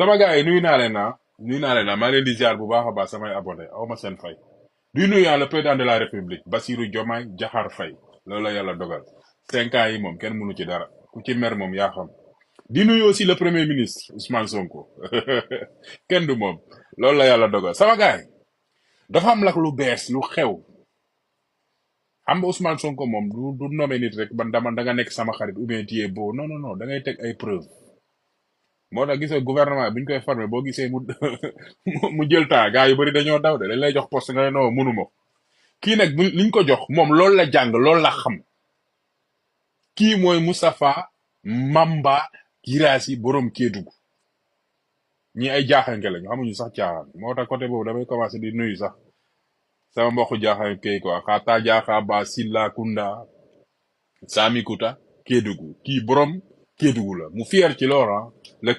sama gars yi nuyu naa leen maa ngi leen di ziar bu baax a baax samay abonné aw ma seen fay di nuyu le président de la république Bassirou Diomaye Diakhar Faye loolu la yàlla dogal 5 ans yi moom kenn mënu ci dara ku ci mer moom yaa xam di nuyu aussi le premier ministre Ousmane Sonko kenn du moom loolu la yàlla dogal sama gars yi dafa am lak lu bees lu xew xam nga Ousmane Sonko moom du nommé nit rek ban dama da nga nekk sama xarit ou bien tu es beau non non non da ngay teg ay preuve moo tax gisee gouvernement bi ñu koy formé boo gisee mu jël temps gars yu bëri dañoo daw de dañ lay jox poste nga ne non mënu ma kii nag liñ ko jox moom loolu la jàng loolu la xam kii mooy Moustapha Mamba Guirassy borom Kédougou ñi ay jaaxanke lañu xamuñu sax caaxaan moo tax côté boobu damay commencé di nuyu sax sama mbokku jaaxanke quoi xaata jaaxa ba Silla Kunda Sami Kuta Kédougou kii borom Kédougou la mu fier ci loolu le